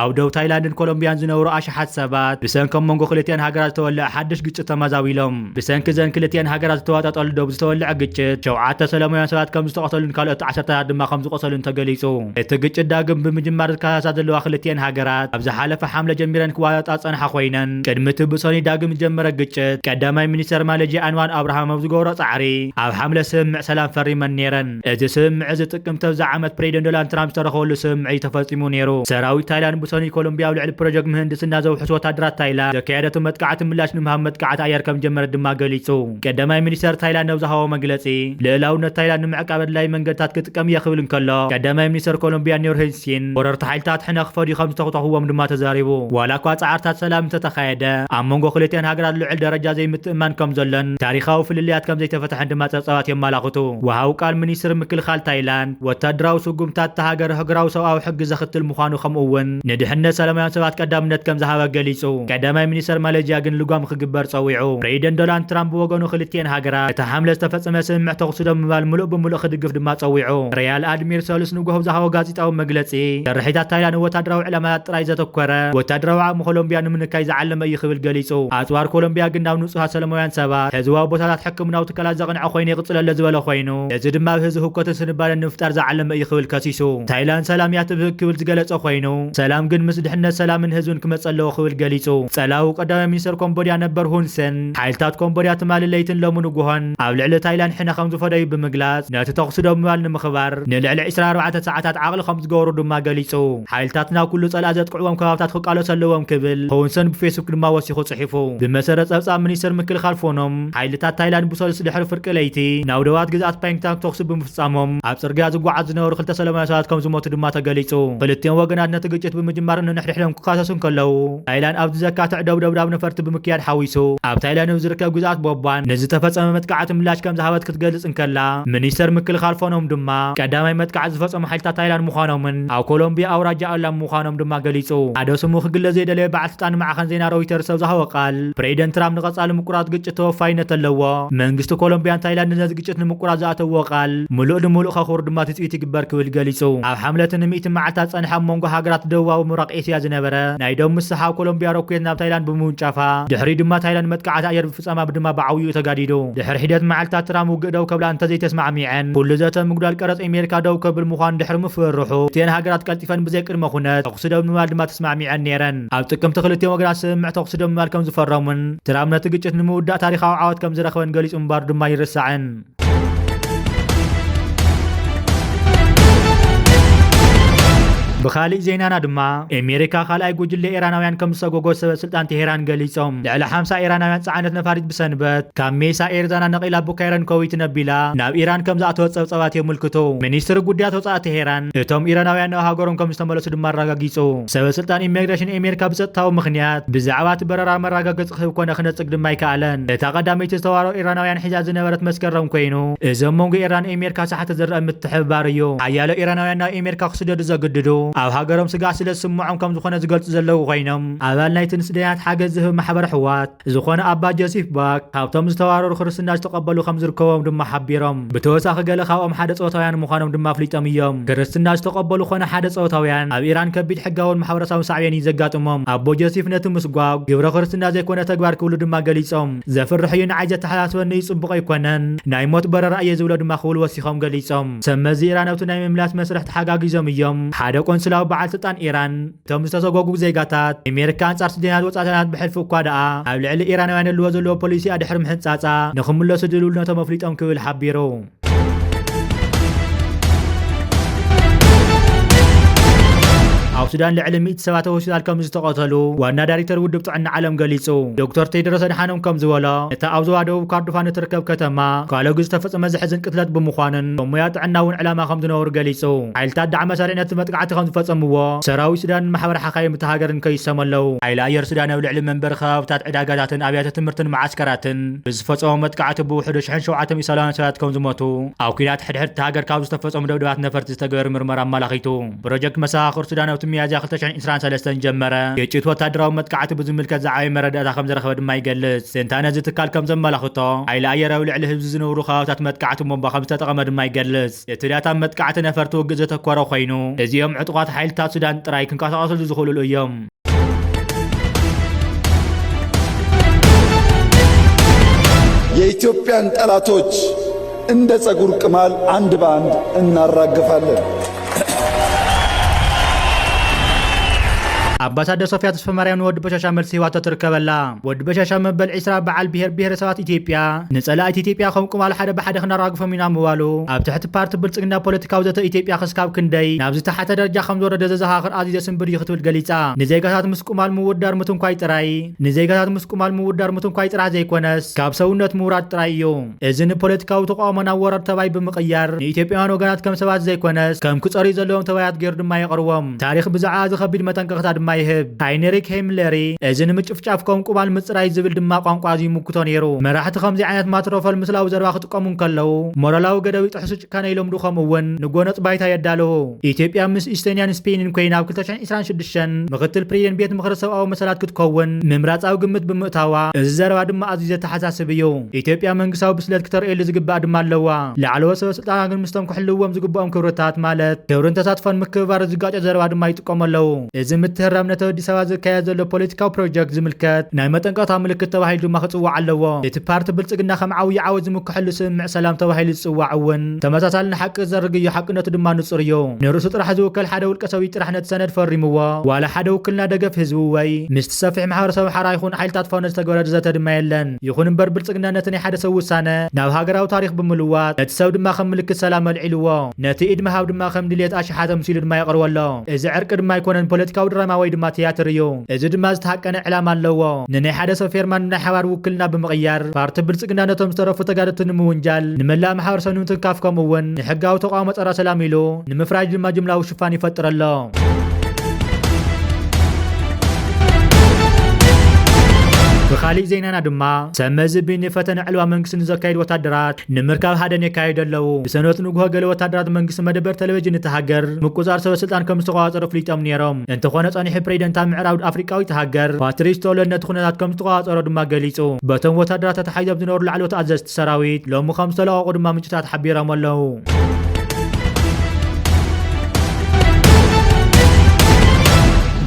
ኣብ ደቡብ ታይላንድን ኮሎምቢያን ዝነብሩ ኣሽሓት ሰባት ብሰንኪ ኣብ መንጎ ክልቲኣን ሃገራት ዝተወልዐ ሓድሽ ግጭት ተመዛቢሎም። ብሰንኪ ዘን ክልቲኣን ሃገራት ዝተዋጣጠሉ ዶብ ዝተወልዐ ግጭት ሸውዓተ ሰላማውያን ሰባት ከም ዝተቐተሉን ካልኦት ዓሰርተታት ድማ ከም ዝቆሰሉን ተገሊጹ። እቲ ግጭት ዳግም ብምጅማር ዝከሳሳ ዘለዋ ክልቲኣን ሃገራት ኣብ ዝሓለፈ ሓምለ ጀሚረን ክዋጣጣ ዝጸንሓ ኮይነን፣ ቅድሚ እቲ ብሰኑይ ዳግም ዝጀመረ ግጭት ቀዳማይ ሚኒስተር ማሌዥያ ኣንዋር ኣብርሃም ኣብ ዝገብሮ ጻዕሪ ኣብ ሓምለ ስምምዕ ሰላም ፈሪመን ነይረን። እዚ ስምምዕ እዚ ጥቅምቲ ኣብዚ ዓመት ፕሬዚደንት ዶናልድ ትራምፕ ዝተረኸበሉ ስምምዕ እዩ ተፈጺሙ ነይሩ። ሰራዊት ታይላንድ ብሰኑይ ኮሎምቢያ ኣብ ልዕሊ ፕሮጀክት ምህንድስና ዘውሕሱ ወታደራት ታይላንድ ዘካየደቱ መጥቃዕቲ ምላሽ ንምሃብ መጥቃዕቲ ኣየር ከም ጀመረት ድማ ገሊጹ። ቀዳማይ ሚኒስተር ታይላንድ ኣብ ዝሃቦ መግለጺ፣ ልእላውነት ታይላንድ ንምዕቃብ ኣድላዪ መንገድታት ክጥቀም እየ ክብል እንከሎ፣ ቀዳማይ ሚኒስተር ኮሎምቢያ ኑር ሂን ሲን ወረርቲ ሓይልታት ሕነ ክፈድዩ ከም ዝተኽተኽዎም ድማ ተዛሪቡ። ዋላ እኳ ጻዕርታት ሰላም እንተተኻየደ፣ ኣብ መንጎ ክልቲኣን ሃገራት ልዑል ደረጃ ዘይምትእምማን ከም ዘሎን ታሪኻዊ ፍልልያት ከም ዘይተፈትሐን ድማ ጸብጻባት የመላኽቱ። ወሃቢ ቃል ሚኒስትሪ ምክልኻል ታይላንድ፣ ወታደራዊ ስጉምታት እታ ሃገር ሃገራዊ ሰብኣዊ ሕጊ ዘኽትል ምዃኑ፣ ከምኡ እውን ንድሕነት ሰላማውያን ሰባት ቀዳምነት ከም ዝሃበ ገሊጹ። ቀዳማይ ሚኒስተር ማሌዥያ ግን ልጓም ክግበር ጸዊዑ። ፕሬዚደንት ዶናልድ ትራምፕ ብወገኑ ክልቲኤን ሃገራት እቲ ሓምለ ዝተፈጸመ ስምምዕ ተኹሲ ደው ምባል ምሉእ ብምሉእ ክድግፍ ድማ ጸዊዑ። ሪያል ኣድሚር ሰሉስ ንግሆ ብዝሃቦ ጋዜጣዊ መግለጺ፣ ሸርሒታት ታይላንድ ወታደራዊ ዕላማታት ጥራይ ዘተኮረ ወታደራዊ ዓቕሚ ኮሎምቢያ ንምንካይ ዝዓለመ እዩ ክብል ገሊጹ። ኣጽዋር ኮሎምቢያ ግን ናብ ንጹሃት ሰላማውያን ሰባት፣ ህዝባዊ ቦታታት፣ ሕክምናዊ ትካላት ዘቕንዐ ኮይኑ ይቕጽል ኣሎ ዝበለ ኮይኑ፣ እዚ ድማ ኣብ ህዝቢ ህውከትን ስንባደን ንምፍጣር ዝዓለመ እዩ ክብል ከሲሱ። ታይላንድ ሰላም እያ ትብህግ ክብል ዝገለጸ ኮይኑ፣ ሰላም ግን ምስ ድሕነት ሰላምን ህዝብን ክመጽእ ኣለዎ ክብል ገሊጹ። ጸላዊ ቀዳማይ ሚኒስተር ኮምቦድያ ነበር ሁን ሰን፣ ሓይልታት ኮምቦድያ ትማሊ ለይትን ሎሚ ንጉሆን ኣብ ልዕሊ ታይላንድ ሕነ ከም ዝፈደዩ ብምግላጽ፣ ነቲ ተኹሲ ደው ምባል ንምኽባር ንልዕሊ ዕስራ ኣርባዕተ ሰዓታት ዓቕሊ ከም ዝገበሩ ድማ ገሊጹ። ሓይልታትና ኩሉ ጸላኢ ዘጥቅዕዎም ከባብታት ክቃለሱ ኣለዎም ክብል ሆንሰን ብፌስቡክ ድማ ወሲኹ ጽሒፉ። ብመሰረት ጸብጻብ ሚኒስተር ምክልኻል ፎኖም፣ ሓይልታት ታይላንድ ብሰሉስ ድሕሪ ፍርቂ ለይቲ ናብ ደባት ግዝኣት ፓይንግታንግ ተኹሲ ብምፍጻሞም፣ ኣብ ጽርግያ ዝጓዓዙ ዝነበሩ ክልተ ሰላማውያን ሰባት ከም ዝሞቱ ድማ ተገሊጹ። ክልቲኦም ወገናት ነቲ ግጭት ብምጅማር ነንሕድሕዶም ክካሰሱ እንከለዉ፣ ታይላንድ ኣብዚ ዘካትዕ ደብደብ ናብ ነፈርቲ ብምክያድ ሓዊሱ፣ ኣብ ታይላንድ ኣብ ዝርከብ ግዝኣት ቦባን ንዝተፈጸመ መጥቃዕቲ ምላሽ ከም ዝሃበት ክትገልጽ እንከላ፣ ሚኒስተር ምክልኻል ፎኖም ድማ ቀዳማይ መጥቃዕቲ ዝፈጸሙ ሓይልታት ታይላንድ ምዃኖምን ኣብ ኮሎምቢያ ኣውራጃ ኣላም ምዃኖም ድማ ገሊጹ። ሓደ ስሙ ክግለጽ ዘይደለየ በዓል ስልጣን ማዕኸን ዜና ሮይተርስ ኣብ ዝሃቦ ቃል፣ ፕሬዚደንት ትራምፕ ንቐጻሊ ምቁራጽ ግጭት ተወፋይነት ኣለዎ። መንግስቲ ኮሎምቢያን ታይላንድን ነዚ ግጭት ንምቁራጽ ዝኣተዎ ቃል ምሉእ ንምሉእ ከኹር ድማ ትጽቢት ይግበር ክብል ገሊጹ። ኣብ ሓምለትን ንሚእቲ መዓልታት ጸንሐ ኣብ መንጎ ሃገራት ደቡባዊ ምብራቕ ኤስያ ዝነበረ ናይ ዶብ ምስሓ ኮሎምቢያ ሮኬት ናብ ታይላንድ ብምውንጫፋ፣ ድሕሪኡ ድማ ታይላንድ መጥቃዕቲ ኣየር ምፍጻማ ድማ ብዓብይኡ ተጋዲዱ። ድሕሪ ሒደት መዓልታት ትራምፕ ውግእ ደው ከብላ እንተዘይተስማዕሚዐን፣ ኩሉ ዘተ ምጉዳል ቀረጽ ኣሜሪካ ደው ከብል ምዃኑ ድሕሪ ምፍርርሑ፣ እተን ሃገራት ቀልጢፈን ብዘይ ቅድመ ኩነት ተኹሲ ደው ንምባል ድማ ተስማዕሚዐን ነይረን። ኣብ ጥቅምቲ ክልቲኦም ወገናት ስምምዕ ተኹሲ ደው ምባል ከም ዝፈረሙን ትራምፕ ነቲ ግጭት ንምውዳእ ታሪኻዊ ዓወት ከም ዝረኸበን ገሊጹ ምንባሩ ድማ ይርሳዕን። ብኻሊእ ዜናና ድማ፣ ኣሜሪካ ካልኣይ ጉጅለ ኢራናውያን ከም ዝሰጎጎ ሰበ ስልጣን ቴሄራን ገሊጾም። ልዕሊ ሓምሳ ኢራናውያን ጸዓነት ነፋሪት ብሰንበት ካብ ሜሳ ኤሪዛና ነቒላ ቡካይረን ኮዊትን ኣቢላ ናብ ኢራን ከም ዝኣተወት ጸብጻባት የመልክቱ። ሚኒስትሪ ጉዳያት ወጻኢ ቴሄራን እቶም ኢራናውያን ናብ ሃገሮም ከም ዝተመለሱ ድማ ኣረጋጊጹ። ሰበ ስልጣን ኢሚግሬሽን ኣሜሪካ ብጸጥታዊ ምኽንያት ብዛዕባ እቲ በረራ መረጋገጺ ክህብ ኮነ ክነጽግ ድማ ኣይከኣለን። እታ ቀዳመይቲ ዝተዋረሩ ኢራናውያን ሒዛ ዝነበረት መስከረም ኮይኑ፣ እዚ ኣብ መንጎ ኢራን ኣሜሪካ ሳሕቲ ዝረአ ምትሕብባር እዩ። ሓያሎ ኢራናውያን ናብ ኣሜሪካ ክስደዱ ዘግድዱ፣ ኣብ ሃገሮም ስግኣት ስለ ዝስምዖም ከም ዝኾነ ዝገልጹ ዘለዉ ኮይኖም፣ ኣባል ናይቲ ንስደተኛታት ሓገዝ ዝህብ ማሕበር ኣሕዋት ዝኾነ ኣባ ጆሴፍ ባክ ካብቶም ዝተዋረሩ ክርስትና ዝተቐበሉ ከም ዝርከቦም ድማ ሓቢሮም። ብተወሳኺ ገለ ካብኦም ሓደ ጾታውያን ምዃኖም ድማ ኣፍሊጦም እዮም። ክርስትና ዝተቐበሉ ኮነ ሓደ ጾታውያን ኣብ ኢራን ከቢድ ሕጋውን ማሕበረሰባውን ሳዕቤን እዩ ዘጋጥሞም። ኣቦ ጆሴፍ ነቲ ምስጓግ ግብረ ክርስትና ዘይኮነ ተግባር ክብሉ ድማ ገሊጾም። "ዘፍርሕ እዩ፣ ንዓይ ዘተሓሳስበኒ እዩ፣ ጽቡቕ ኣይኮነን፣ ናይ ሞት በረራ እየ ዝብሎ" ድማ ክብሉ ወሲኾም ገሊጾም። ሰብ መዚ ኢራን ኣብቲ ናይ ምምላስ መስርሕ ተሓጋጊዞም እዮም። ሓደ ቆንስላዊ በዓል ስልጣን ኢራን እቶም ዝተሰጎጉ ዜጋታት፣ ኣሜሪካ ኣንጻር ስደተኛታት ወጻእተኛታት ብሕልፊ እኳ ደኣ ኣብ ልዕሊ ኢራናውያን ህልዎ ዘለዎ ፖሊሲኣ ድሕሪ ምሕንጻጻ፣ ንኽምለሱ ድልውነቶም ኣፍሊጦም ክብል ሓቢሩ። ኣብ ሱዳን ልዕሊ ሚእቲ ሰባት ኣብ ሆስፒታል ከም ዝተቐተሉ ዋና ዳይሬክተር ውድብ ጥዕና ዓለም ገሊጹ። ዶክተር ቴድሮስ ኣድሓኖም ከም ዝበሎ፣ እታ ኣብ ዞባ ደቡብ ካርዱፋን እትርከብ ከተማ ካሎግ ዝተፈጸመ ዘሕዝን ቅትለት ብምዃንን፣ ሞያ ጥዕና እውን ዕላማ ከም ዝነበሩ ገሊጹ። ሓይልታት ዳዕመ ሰሪዕ ነቲ መጥቃዕቲ ከም ዝፈጸምዎ ሰራዊት ሱዳንን ማሕበር ሓኻይም እታ ሃገርን ከይሶም ኣለዉ። ሓይሊ ኣየር ሱዳን ኣብ ልዕሊ መንበሪ ከባብታት፣ ዕዳጋታትን ኣብያተ ትምህርትን መዓስከራትን ብዝፈጸሞ መጥቃዕቲ ብውሕዱ ሽሕን ሸውዓተ ሚእትን ሰላሳን ሰባት ከም ዝሞቱ፣ ኣብ ኲናት ሕድሕድ እታ ሃገር ካብ ዝተፈጸሙ ደብደባት ነፈርቲ ዝተገበረ ምርመራ ኣመላኺቱ። ፕሮጀክት መሰኻኽር ሱዳን ኣብ ሚያዝያ ክልተ ሽሕን ዕስራን ሰለስተን ጀመረ። ግጭት ወታደራዊ መጥቃዕቲ ብዝምልከት ዝዓበየ መረዳእታ ከም ዝረኸበ ድማ ይገልጽ። ትንታነ እዚ ትካል ከም ዘመላኽቶ፣ ሓይሊ ኣየር ኣብ ልዕሊ ህዝቢ ዝነብሩ ከባብታት መጥቃዕቲ ቦምባ ከም ዝተጠቐመ ድማ ይገልጽ። እቲ ዳታ መጥቃዕቲ ነፈርቲ ውግእ ዘተኮረ ኮይኑ፣ እዚኦም ዕጡቓት ሓይልታት ሱዳን ጥራይ ክንቀሳቐስሉ ዝኽእሉሉ እዮም። የኢትዮጵያን ጠላቶች እንደ ጸጉር ቅማል አንድ በአንድ እናራግፋለን። ኣምባሳደር ሶፊያ ተስፋማርያም ንወዲ በሻሻ መልሲ ሂባቶ ትርከበላ። ወዲ በሻሻ መበል ዕስራ በዓል ብሄር ብሄረሰባት ኢትዮጵያ ንጸላእቲ ኢትዮጵያ ከም ቅማል ሓደ ብሓደ ክነራግፎም ኢና ምባሉ ኣብ ትሕቲ ፓርቲ ብልጽግና ፖለቲካዊ ዘተ ኢትዮጵያ ክስካብ ክንደይ ናብ ዝተሓተ ደረጃ ከም ዝወረደ ዘዘኻኽር ኣዝዩ ዘስንብድ እዩ ክትብል ገሊጻ። ንዜጋታት ምስ ቅማል ምውዳር ምትንኳይ ጥራይ ንዜጋታት ምስ ቅማል ምውዳር ምትንኳይ ጥራሕ ዘይኮነስ ካብ ሰውነት ምውራድ ጥራይ እዩ። እዚ ንፖለቲካዊ ተቃውሞ ናብ ወራር ተባይ ብምቕያር ንኢትዮጵያውያን ወገናት ከም ሰባት ዘይኮነስ ከም ክጸርዩ ዘለዎም ተባያት ገይሩ ድማ የቕርቦም። ታሪኽ ብዛዕባ እዚ ከቢድ መጠንቀቕታ ድማ ይህብ። ሃይንሪክ ሄምለሪ እዚ ንምጭፍጫፍ ከም ቅማል ምጽራይ ዝብል ድማ ቋንቋ እዚ ይምክቶ ነይሩ። መራሕቲ ከምዚ ዓይነት ማትረፈል ምስላዊ ዘረባ ክጥቀሙ እንከለዉ ሞራላዊ ገደብ ይጥሕሱ ጭካነ ኢሎም ድኸም እውን ንጎነጽ ባይታ የዳለዉ። ኢትዮጵያ ምስ ኢስተንያን ስፔንን ኮይና ኣብ ክልተ ሽሕን ዕስራን ሽዱሽተን ምኽትል ፕሬዚደንት ቤት ምኽሪ ሰብኣዊ መሰላት ክትከውን ምምራጻዊ ግምት ብምእታዋ፣ እዚ ዘረባ ድማ ኣዝዩ ዘተሓሳስብ እዩ። ኢትዮጵያ መንግስታዊ ብስለት ክተርእየሉ ዝግባእ ድማ ኣለዋ። ላዕለዎት ሰበ ስልጣና ግን ምስቶም ክሕልውዎም ዝግብኦም ክብርታት ማለት ክብርን ተሳትፎን ምክብባር ዝጋጨ ዘረባ ድማ ይጥቀሙ ኣለዉ። እዚ ምትህራም ነቲ ኣዲስ ኣበባ ዝካየድ ዘሎ ፖለቲካዊ ፕሮጀክት ዝምልከት ናይ መጠንቀቕታ ምልክት ተባሂሉ ድማ ክጽዋዕ ኣለዎ። እቲ ፓርቲ ብልጽግና ከም ዓብዪ ዓወት ዝምክሐሉ ስምምዕ ሰላም ተባሂሉ ዝጽዋዕ እውን ተመሳሳሊ ንሓቂ ዘርግ እዩ። ሓቅነቱ ድማ ንጹር እዩ። ንርእሱ ጥራሕ ዝውከል ሓደ ውልቀ ሰብ እዩ ጥራሕ ነቲ ሰነድ ፈሪምዎ። ዋላ ሓደ ውክልና ደገፍ ህዝቢ ወይ ምስቲ ሰፊሕ ማሕበረሰብ ሓራ ይኹን ሓይልታት ፋኖ ዝተገበረ ዘተ ድማ የለን። ይኹን እምበር ብልጽግና ነቲ ናይ ሓደ ሰብ ውሳነ ናብ ሃገራዊ ታሪኽ ብምልዋጥ ነቲ ሰብ ድማ ከም ምልክት ሰላም ኣልዒልዎ። ነቲ ኢድ ምሃብ ድማ ከም ድልየት ኣሽሓት ኣምሲሉ ድማ የቕርቦ ኣሎ። እዚ ዕርቂ ድማ ኣይኮነን ፖለቲካዊ ድራማ ወይ ድማ ትያትር እዩ። እዚ ድማ ዝተሃቀነ ዕላማ ኣለዎ። ንናይ ሓደ ሰብ ፌርማ ንናይ ሓባር ውክልና ብምቕያር ፓርቲ ብልጽግና ነቶም ዝተረፉ ተጋደልቲ ንምውንጃል፣ ንመላእ ማሕበረሰብ ንምትንካፍ ከምኡ እውን ንሕጋዊ ተቃውሞ ጸረ ሰላም ኢሉ ንምፍራጅ ድማ ጅምላዊ ሽፋን ይፈጥር ኣሎ። ብኻሊእ ዜናና ድማ ሰብ መዚ ቢኒ ፈተነ ዕልዋ መንግስቲ ንዘካየዱ ወታደራት ንምርካብ ሃደን የካየዱ ኣለዉ። ብሰንበት ንግሆ ገለ ወታደራት መንግስቲ መደበር ቴሌቪዥን እታ ሃገር ምቁጻር ሰበ ስልጣን ከም ዝተቆጻጸሩ ኣፍሊጦም ነይሮም። እንተኾነ ጸኒሑ ፕሬዚደንት ምዕራብ ኣፍሪቃዊት ሃገር ፓትሪስ ቶሎን ነቲ ኩነታት ከም ዝተቆጻጸሮ ድማ ገሊጹ። በቶም ወታደራት ተታሒዞም ዝነበሩ ላዕለዎት ኣዘዝቲ ሰራዊት ሎሚ ከም ዝተለቐቑ ድማ ምንጭታት ሓቢሮም ኣለዉ።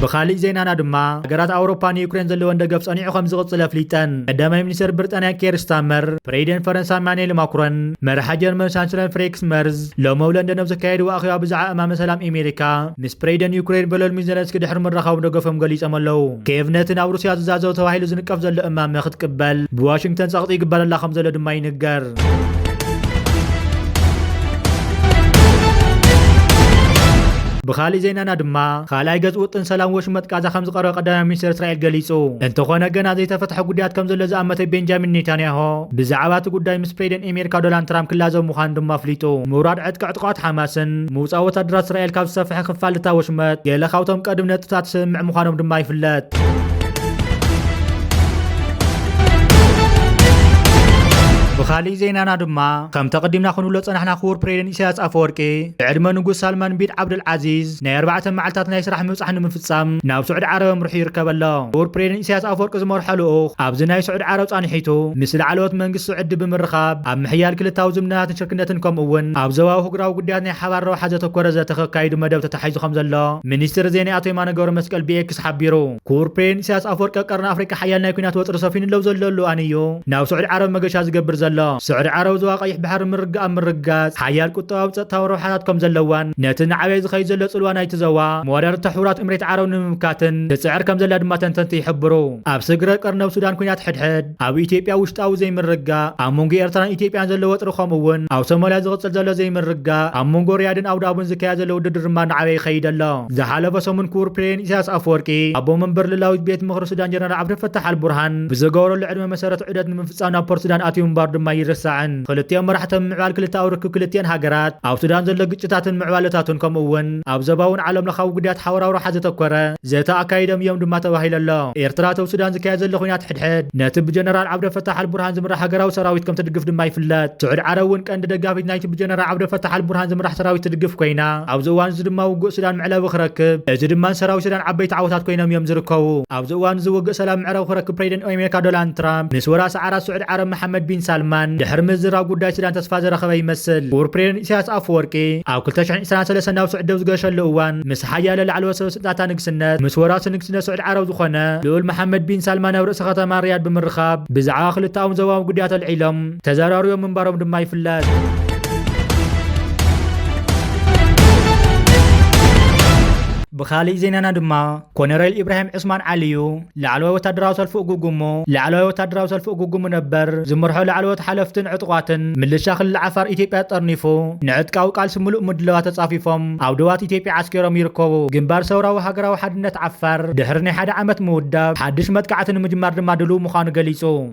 ብኻሊእ ዜናና ድማ ሃገራት ኣውሮፓ ንዩክሬን ዘለወን ደገፍ ጸኒዑ ከም ዝቕጽል ኣፍሊጠን። ቀዳማይ ሚኒስትር ብሪጣንያ ኬር ስታመር፣ ፕሬዚደንት ፈረንሳ ኢማኑኤል ማክሮን፣ መራሒ ጀርመን ቻንስለር ፍሬክስ መርዝ ሎሚ ኣብ ለንደን ኣብ ዘካየድዎ ኣኼባ ብዛዕባ እማመ ሰላም ኣሜሪካ ምስ ፕሬዚደንት ዩክሬን ቮሎድሚር ዜለንስኪ ድሕሪ ምርኻቦም ደገፎም ገሊጾም ኣለዉ። ኬቭ ነቲ ናብ ሩስያ ዝዛዘው ተባሂሉ ዝንቀፍ ዘሎ እማመ ክትቅበል ብዋሽንግተን ጸቕጢ ይግበረላ ከም ዘሎ ድማ ይንገር። ብኻሊእ ዜናና ድማ ካልኣይ ገጽ ውጥን ሰላም ወሽመጥ ጋዛ ከም ዝቐረበ ቀዳማይ ሚኒስትር እስራኤል ገሊጹ። እንተኾነ ገና ዘይተፈትሐ ጉዳያት ከም ዘሎ ዝኣመተ ቤንጃሚን ኔታንያሆ ብዛዕባ እቲ ጉዳይ ምስ ፕሬዚደንት ኣሜሪካ ዶናልድ ትራምፕ ክላዘብ ምዃኑ ድማ ኣፍሊጡ። ምውራድ ዕጥቂ ዕጡቓት ሓማስን ምውጻእ ወታደራት እስራኤል ካብ ዝሰፍሐ ክፋል እታ ወሽመጥ ገለ ካብቶም ቀድም ነጥብታት ስምምዕ ምዃኖም ድማ ይፍለጥ። ብኻሊእ ዜናና ድማ ከምቲ ኣቐዲምና ክንብሎ ጸናሕና ክቡር ፕሬዚደንት ኢሳያስ ኣፈወርቂ ብዕድመ ንጉስ ሳልማን ቢን ዓብደል ዓዚዝ ናይ ኣርባዕተ መዓልታት ናይ ስራሕ ምብጻሕ ንምፍጻም ናብ ስዑዲ ዓረብ ኣምሪሑ ይርከብ ኣሎ። ክቡር ፕሬዚደንት ኢሳያስ ኣፈወርቂ ዝመርሖ ልኡኽ ኣብዚ ናይ ስዑዲ ዓረብ ጻንሒቱ ምስ ላዕለዎት መንግስቲ ስዑዲ ብምርኻብ ኣብ ምሕያል ክልታዊ ዝምድናታትን ሽርክነትን ከምኡ እውን ኣብ ዞባዊ ኣህጉራዊ ጉዳያት ናይ ሓባር ረብሓ ዘተኮረ ዘተ ከካይዱ መደብ ተታሒዙ ከም ዘሎ ሚኒስትር ዜና ኣቶ የማነ ገብረ መስቀል ብኤክስ ሓቢሩ። ክቡር ፕሬዚደንት ኢሳያስ ኣፈወርቂ ኣብ ቀርኒ ኣፍሪቃ ሓያል ናይ ኲናት ወጥሪ ሰፊኑ ለው ዘለሉ እዋን እዩ ናብ ስዑዲ ዓረብ መገሻ ዝገብር ዘሎ። ስዑዲ ዓረብ ዞባ ቀይሕ ባሕሪ ምርግጋእ ምርግጋጽ ሓያል ቁጠባዊ ጸጥታዊ ረብሓታት ከም ዘለዋን ነቲ ንዓበየ ዝኸይድ ዘሎ ጽልዋ ናይቲ ዞባ መወዳድርቲ ሕቡራት እምሬት ዓረብ ንምምካትን ትጽዕር ከም ዘላ ድማ ተንተንቲ ይሕብሩ። ኣብ ስግረ ቀርኒ ኣብ ሱዳን ኲናት ሕድሕድ፣ ኣብ ኢትዮጵያ ውሽጣዊ ዘይምርግጋእ፣ ኣብ መንጎ ኤርትራን ኢትዮጵያን ዘሎ ወጥሪ ከምኡ እውን ኣብ ሶማልያ ዝቕጽል ዘሎ ዘይምርግጋእ፣ ኣብ መንጎ ሪያድን ኣቡዳቡን ዝካየድ ዘሎ ውድድር ድማ ንዓበየ ይኸይድ ኣሎ። ዝሓለፈ ሰሙን ክቡር ፕሬዚደንት ኢሳያስ ኣፈወርቂ ኣቦ መንበር ልላዊት ቤት ምኽሪ ሱዳን ጀነራል ዓብደልፈታሕ ኣልቡርሃን ብዝገበረሉ ዕድመ መሰረት ዑደት ንምፍጻም ናብ ፖርት ሱዳን ኣትዩ ምንባሩ ድማ ይርሳዕን። ክልቲኦም መራሕቲ ምዕባል ክልተኣዊ ርክብ ክልቲኤን ሃገራት ኣብ ሱዳን ዘሎ ግጭታትን ምዕባለታቱን፣ ከምኡ እውን ኣብ ዞባውን ዓለም ለኻዊ ጉዳያት ሓበራዊ ረብሓ ዘተኮረ ዘተ ኣካይዶም እዮም ድማ ተባሂሉ ኣሎ። ኤርትራ ኣብ ሱዳን ዝካየድ ዘሎ ኩናት ሕድሕድ ነቲ ብጀነራል ዓብደልፈታሕ ኣልቡርሃን ዝምራሕ ሃገራዊ ሰራዊት ከም ትድግፍ ድማ ይፍለጥ። ስዑድ ዓረብ እውን ቀንዲ ደጋፊት ናይቲ ብጀነራል ዓብደልፈታሕ ኣልቡርሃን ዝምራሕ ሰራዊት ትድግፍ ኮይና፣ ኣብዚ እዋን እዚ ድማ ውግእ ሱዳን መዕለቢ ክረክብ፣ እዚ ድማ ንሰራዊት ሱዳን ዓበይቲ ዓወታት ኮይኖም እዮም ዝርከቡ። ኣብዚ እዋን እዚ ውግእ ሰላም መዕለቢ ክረክብ ፕሬዚደንት ኣሜሪካ ዶናልድ ትራምፕ ምስ ወራሲ ዓራት ስዑድ ዓረብ መሓመድ ቢን ሳልማን ድሕሪ ምዝራብ ጉዳይ ሱዳን ተስፋ ዘረኸበ ይመስል። ክቡር ፕሬዚደንት ኢሳያስ ኣፈወርቂ ኣብ ክልተ ሽሕን ዕስራን ሰለስተን ናብ ስዑድ ኣብ ዝገሸሉ እዋን ምስ ሓያለ ላዕለዎት ሰበስልጣናት ንግስነት ምስ ወራሲ ንግስነት ስዑድ ዓረብ ዝኾነ ልኡል መሓመድ ቢን ሳልማን ኣብ ርእሲ ከተማ ሪያድ ብምርኻብ ብዛዕባ ክልተኣዎም ዞባዊ ጉዳያት ኣልዒሎም ተዘራሪቦም ምንባሮም ድማ ይፍለጥ። ብኻሊእ ዜናና ድማ ኮነሬል ኢብራሂም ዑስማን ዓሊዩ ላዕለዋይ ወታደራዊ ሰልፊ እጉጉሙ፣ ላዕለዋይ ወታደራዊ ሰልፊ እጉጉሙ ነበር ዝመርሖ ላዕለዎት ሓለፍትን ዕጡቓትን ምልሻ ክልል ዓፋር ኢትዮጵያ ጠርኒፉ ንዕጥቃዊ ቃልሲ ምሉእ ምድላዋት ተጻፊፎም ኣብ ደባት ኢትዮጵያ ዓስኪሮም ይርከቡ። ግንባር ሰውራዊ ሃገራዊ ሓድነት ዓፋር ድሕሪ ናይ ሓደ ዓመት ምውዳብ ሓድሽ መጥቃዕቲ ንምጅማር ድማ ድሉው ምዃኑ ገሊጹ።